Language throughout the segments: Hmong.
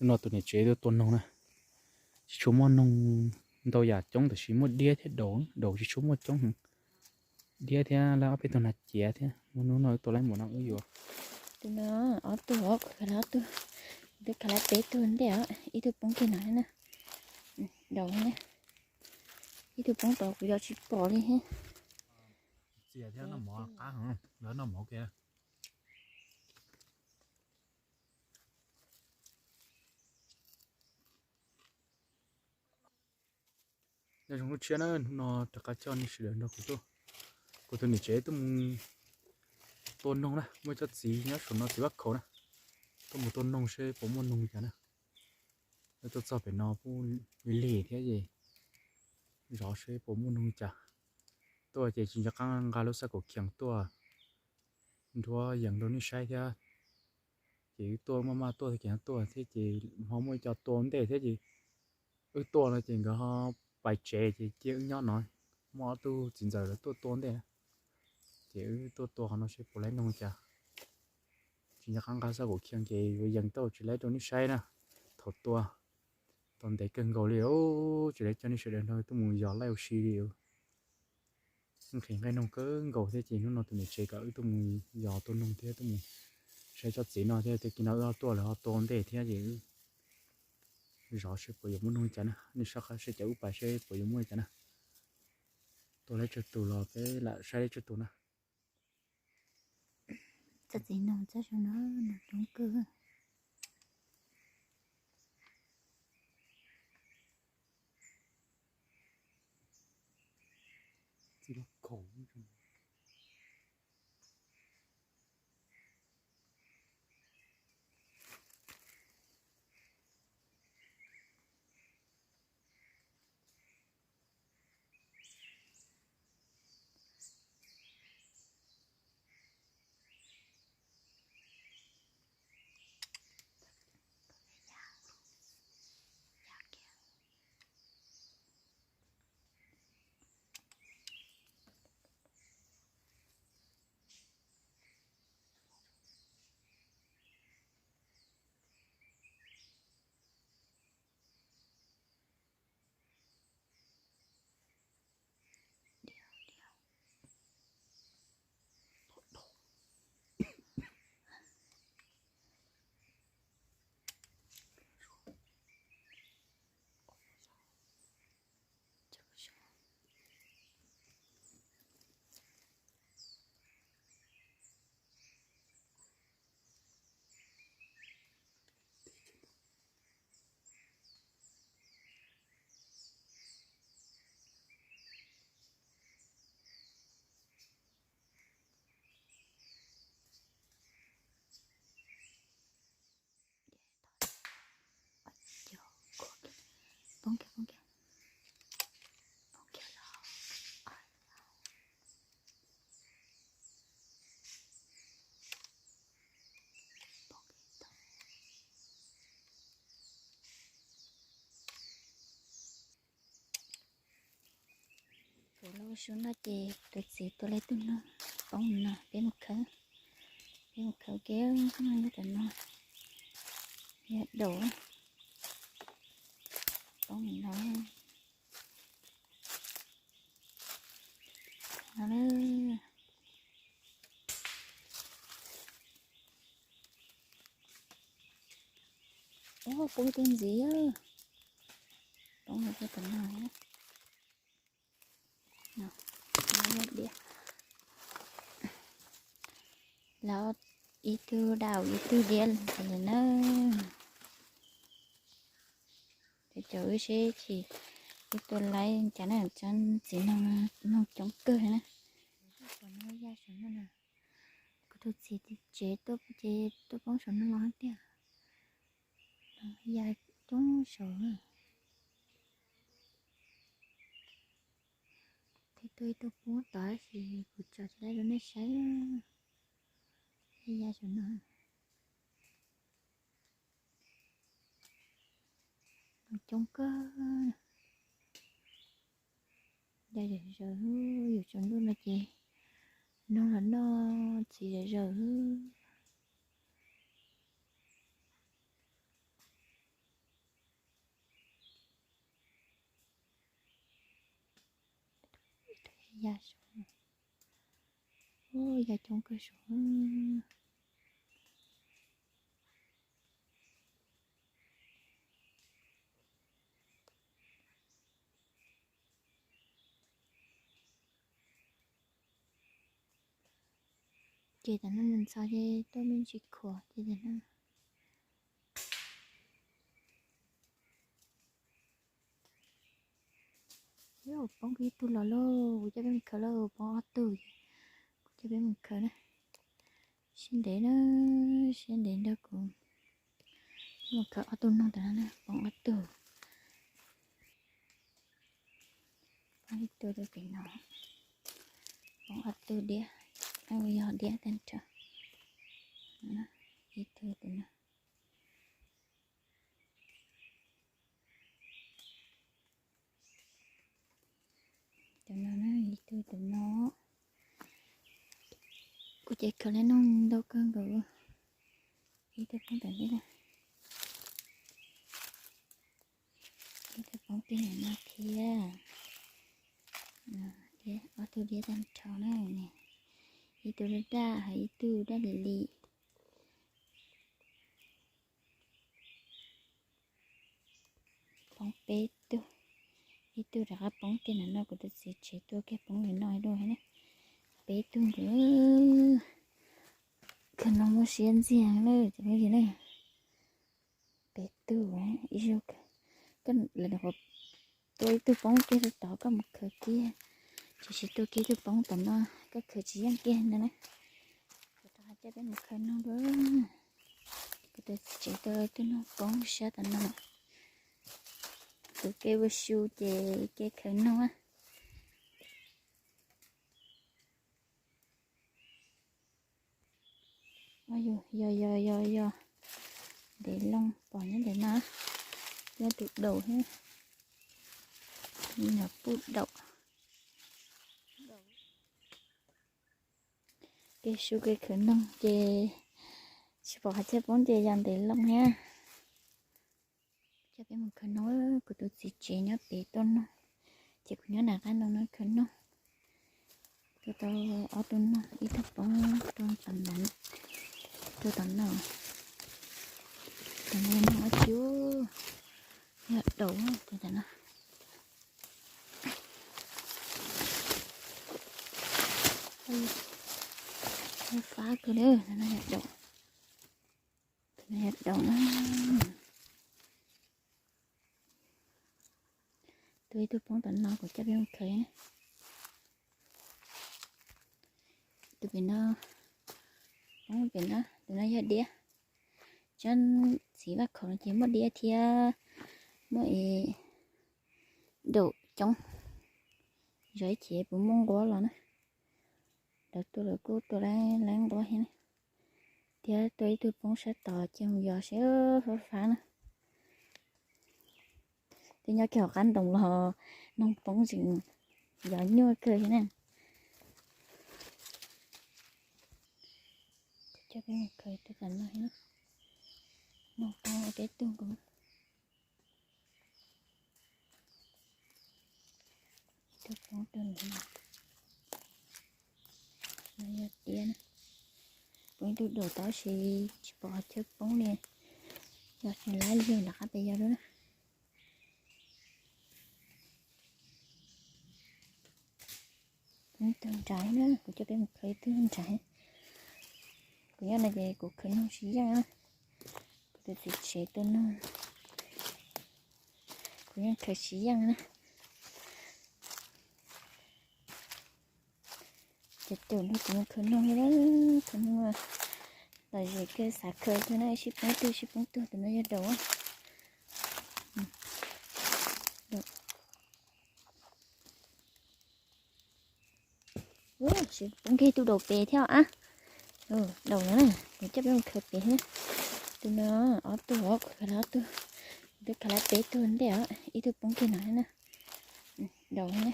Hnub no tus niam tsev tuaj tua noog na, tsis tshua muaj noog ntau yam coob, tab sis muaj diab thiab daus, daus tsis tshua muaj coob heev. Diab thiab lawv ob peb tug nas ciav thiab, muaj hnub no wb tua laib mus no wb yuav. Tus no ob tug, kuv khav lawv ob tug, twb khav lawv peb tug ntej os, ib tug poob kiag no na, daus na, ib tug poob tod kuv yos tsis pom li thiab. Txias thiab noj mov qab heev, lawv noj mov kiag. Nyob zoo lub tshiab na, hnub no rov qab coj nej sawv daws nrog kuv tuaj, kuv tus niam tsev tuaj mus tua noog na, muaj cov txiv nyob saum no, txiv Vaj Khaum na, tuaj mus tua noog seb puas muaj noog cas na. Tuaj txog pem no kuj lig lig thiab ces zov seb puas muaj noog cas. Tuaj ces tsis nco qab nqa lub xab kaum khiav tuaj nrhiav yees rau nej saib thiab. Ces wb tuaj maj maj tuaj, kev tuaj thiab ces ho muaj ib co tua ntej thiab ces wb tuaj no ces nkawd ho pais tsev ces cia wb nyob no. Muaj ob tug txiv ntxawm lawv tuaj tua ntej na, ces wb tuaj tua qhov no seb puas laib noog cas. Tsis nco qab nqa xab kaum khiav ces yuav yees tau tsis laib rau nej saib na. Thaum tua, tua ntev kawg nkaus li, tsis laib coj nej sawv daws nrog tuaj mus yos laij ua si li. Nqhis nqaij noog kawg nkaus thiab ces hnub no tus niam tsev kom wb tuaj mus yos tua noog thiab tuaj mus saib cov txiv no thiab, tej kiv no wb ho tuaj lawv ho tua ntej thiab ces wb zov seb puas yuav muaj noog cas na. Nej soj qab seb cov wb pais seb puas yuav muaj cas na. Tua laib tsawg tus los peb lam saib laib tsawg tus na. Txoj txiv noog txoj saum no noog coob kawg. Poob kiag, poob kiag, poob kiag los. Kuv lub xub no ces tus txiv tua lawv tus no poob no, peb mus khawb, peb mus khawb kev no nyob tom no, yog daus poob no. Ub, poob tej ntxiv, poob no tej tom no. Lawv ib tug daus ib tug diab li na. Ces cov wb seb tsis wb tua laib cas na, txiv noog coob kawg na. Kuv tus txiv tsev tuaj ces tuaj poob saum no los tiag, ya coob saud. Thiab tuaj ib tug poob tod tab sis kuv tso tsis tau rau nej saib, ya saum no. Noog coob kawg, ya zom zaws, yus tsaus ntuj no ces noog los noj txiv zom zaws. Ya saum, ya coob kawg saum. Ces tam no mus ntxhov ces tuaj me ntsis khuam ces tam no. Poob ib tug los lauj, kuv coj peb mus khaws lauj, poob ob tug. Kuv coj peb mus khaws na. Siab ntev na, siab ntev nrog kuv mus khaws ob tug noog tam no na, poob ob tug. Poob ib tug rau pem no, poob ob tug diab, yog diab tag nrho. Ib tug tus no. Tus no na, ib tug tus no. Kuv ces khaws li noog ntau kawg nkaus. Ib tug poob tam ntej na. Ib tug poob kiag ntawm no thiab. Ob tug diab tag nrho na. Ib tug daj daj, hos ib tug daj li li. Poob peb tug, ib tug rov qab poob kiag ntawm no, kuv tus txiv tsev tua kiag poob li no dua na. Peb tug nkaus. Khaws noog muaj siab ntxiag na cov phooj ywg na. Peb tug, ib zaug koj tua ib tug poob kiag rau tod koj mus khaws kiag, tsis tua kiag ib tug poob tom no, koj khaws tsis yeej kiag ntag na. Kuv rov qab coj peb mus khaws noog dua. Kuv tus txiv tsev tua ib tug noog poob sab tom no. Tus kev ua su ces kev khaws noog. Yog yog yog yog, ntev loo pom nyob ntawm no, yog tus daum thiab, nws puj daum. Kev su kev khaws noog ces tsis pom qhov chaw poob ces yog ntev loo thiab. Coj peb mus khaws noog, kuv tus txiv tsev nyob pem tua noog, ces kuv nyob nram qab ntoo no khaws noog. Tua tau ob tug noog, ib tug poob rau tom ntawd, rau tom no. Tom no noog ob tug, yog daum tus tom no. Fab kawg li, no yog daum. Tus no yog daum na. Tua ib tug poob tom no kuv coj peb mus khaws. Tus pem no, poob pem no, tus no yog diab. Tsob txiv vaj khaum no ces muaj diab thiab, muaj daum coob. Zov ib chim puas muaj nquab los na. Lawv tua lawv kuj tua lawv nquab thiab na. Thiab tua ib tug poob sab tod ces mus yos seb fab fab na. Twb nyob kiag hauv qab ntoo los noog poob tseem yos nyuaj kawg thiab na. Coj peb mus khaws tus tom no, noog poob peb tug nkaus. Ib tug poob rau ntawm no, no yog tiab na. Poob ib tug daum tab sis tsis pom qhov chaw poob li, yog tsis laib lug rov qab pem yos dua na. Ib tug nrad na, kuv coj peb mus khaws ib tug nrad. Kuv nyob no ces kuv khaws noog tsis yeej na. Kuv tus txiv tsev tua noog, kuv yeej khaws tsis yeej na. Ces caum nrog kuv mus khaws noog li, khaws noog lom zem kawg, xav khaws kawg na, sib poob tug sib poob tug, tus no yog daum. Tsis poob kiag tus daum pem thiab a. Daum no na, kuv coj peb mus khaws pem thiab. Tus no ob tug os, kuv khaws lawm ob tug, kuv twb khaws lawm peb tug ntej os, ib tug poob kiag no na. Daum na,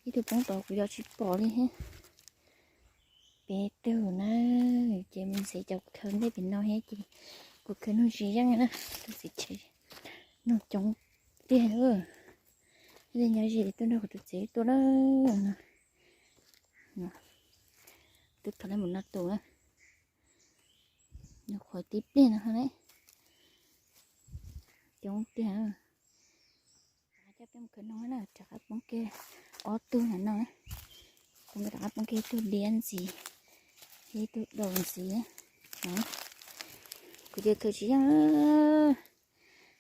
ib tug poob tod kuv yos tsis pom li thiab. Peb tug na, ces mus ntxiv cov khaws ntej pem no thiab ces kuv khaws noog tsis yeej na, tus txiv tsev, noog coob tiag. Nyob ze tuaj nrog kuv tus txiv tuaj na. Tus khaws li mus no tus na. Nyuam qhuav tib pliag no ne. Coob tiag. Rov qab coj peb mus khaws noog na, rov qab poob kiag ob tug no no. Poob kiag, rov qab poob kiag ib tug diab ntxiv, ib tug daus ntxiv. Kuv tias khaws tsis yeej.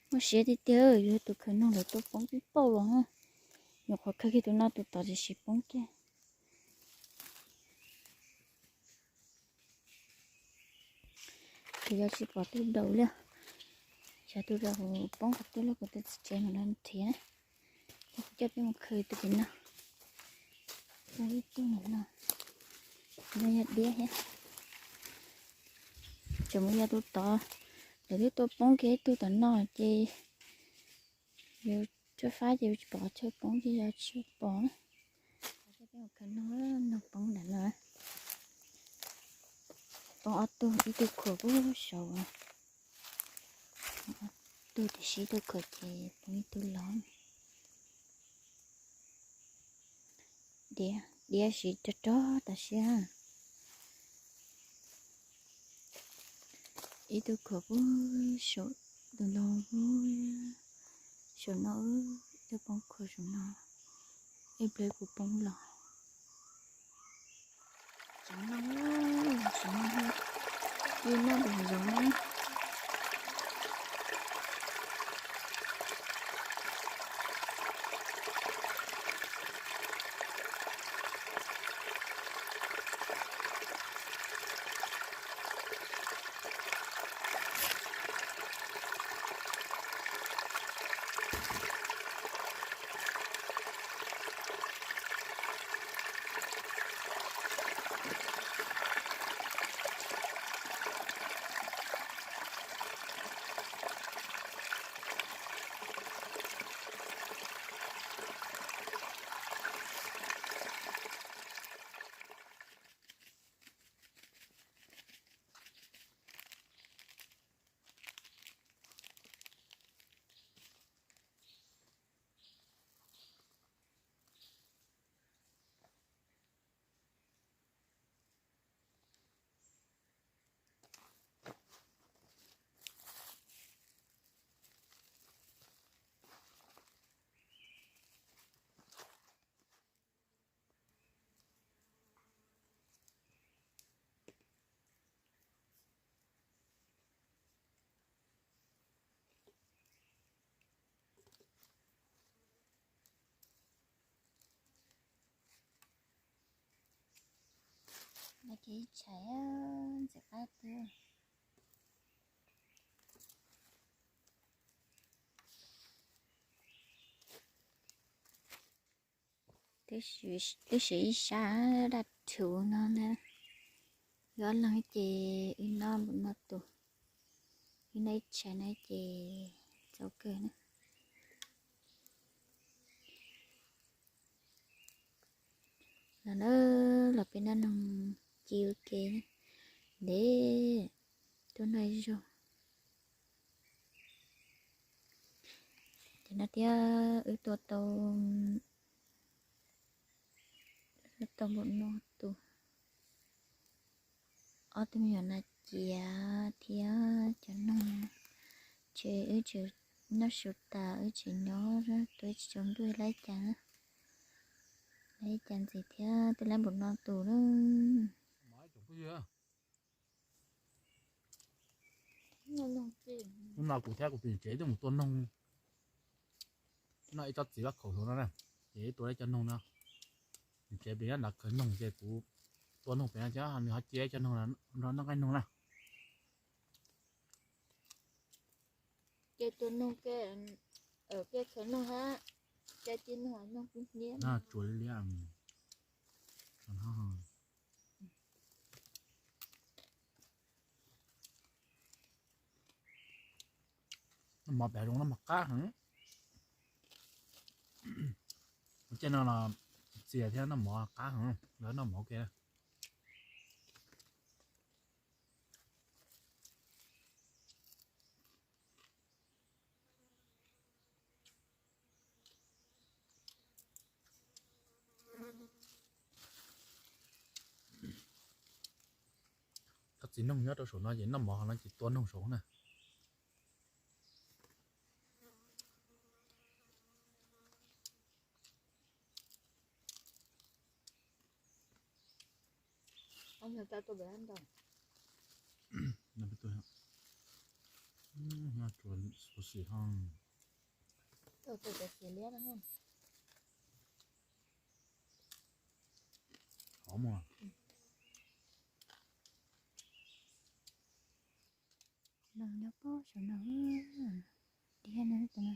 Muaj siab tiag tiag, yog tus khaws noog lawv tuaj poob tib pauj los. Nyuam qhuav khaws kiag tus no tus tod tiam sis poob kiag. Kuv yog tsis pom tus daus li. Xyov tus daus poob qhov twg lawm, kuv tus txiv tsev mus nrhiav na. Ces kuv coj peb mus khaws tus pem no. Ib tug no, no yog diab thiab. Tseem mus yog tus tod, lawv twb tuaj poob kiag ib tug tom no ces yus tshuab fab ces yus tsis pom qhov chaw poob ces yog tsis pom na. Peb mus khaws noog, noog poob ntawm no. Poob ob tug, ib tug khuam pub saud, ob tug tiam sis ib tug khuam ces poob ib tug los. Diab, diab siv rog rog tas siab. Ib tug khuam pub saum, tus no pub saum no, ib tug poob khuam saum no, ib pliag kuv poob los. Tsis noj, tsis noj, ib noj tus zoov na. No ces ib tshais ntxim qab tiag. Twb siv ib sab daj rhuv no na. Yog leeg ces wb noj npaum no tus, wb noj ib tshais no ces txaus kawg na. Los na, los peb noj noog ci ua ke na. Ntev tuaj noj ib zaug. Ces no thiab wb tua tau, tua tau npaum no tus, ob tug me nyuam nas ciav thiab cov noog. Ces wb tseem noj su tas wb tseem nyob, tua tsis tsaus ntuj lawm cas, lawm cas ntxiv thiab twb lawm npaum no tus na. Hnub no kuv thiab kuv tus niam tsev twb mus tua noog, noj ib tsob txiv vaj khaum hluav no na, ces tua ib co noog no. Niam tsev pem nyob nrad khaws noog ces kuv tua noog pem no ces nws ho cia ib co noog nrog noj nqaij noog na. Ces tus noog ke, ke khaws noog hab, ke ci noog, noog kub hnyiab. Tsuas li liab. Noj mov pem hav zoov noj mov qab heev. Tej no los txias thiab noj mov qab heev, lawv noj mov ke. Txiv noog nyob rau saum no ces noj mov hov no ces tua noog saud na. Hov mas. Noog nyob pem saum no, diab no.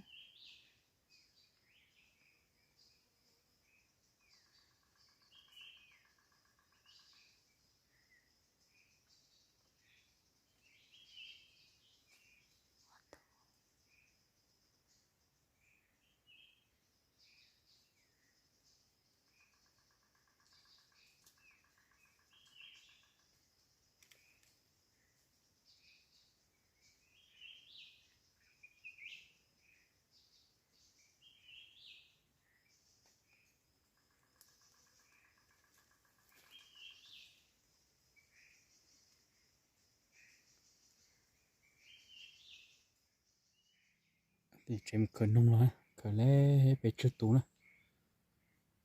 Tsev mus khaws noog los, khaws lawm pes tsawg tus na.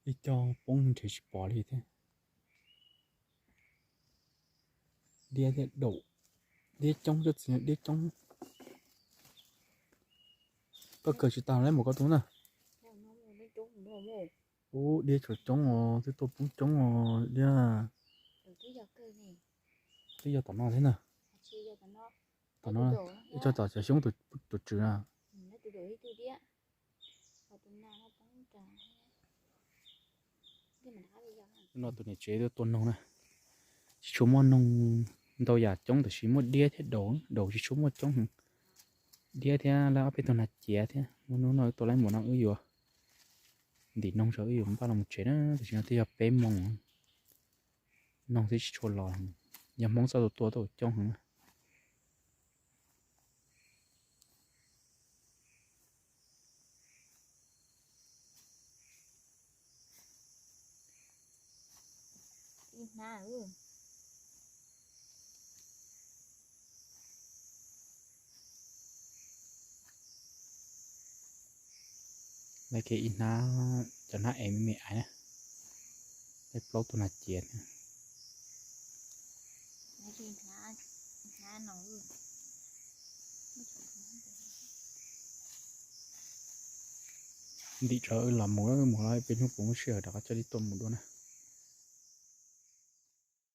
Ib co poob nrhiav tsis pom li thiab. Diab thiab daum, diab coob, cov txiv diab coob. Koj khaws tsis tau lawm mus koj tus na. Ub, diab tshuav coob os, twb tuaj poob coob os diab. Twb yog tom no thiab na. Tom no, ib co tom cov xyoob tus tswv na. No tus niam tsev tuaj tua noog na, tsis tshua muaj noog ntau yam coob, tab sis muaj diab thiab daum, daum tsis tshua muaj coob heev. Diab thiab lawv ob peb tug nas ciav thiab. Muaj hnub no wb tua laib mus no wb yuav ntim noog, wb yuav npaj los mus tsev na, tam sim no twb yog peb moos, noog twb tsis tshua los. Yog Hmoob txoj tua tuaj coob heev na. Lawv kev ib hnab, cov hnab ev me me aiv na, lawv plaub tug nas ciav thiab. Ntim tso wb los mus, wb mus los peb hnub puas muaj sij hawm rov qab coj tib tuaj mus dua na.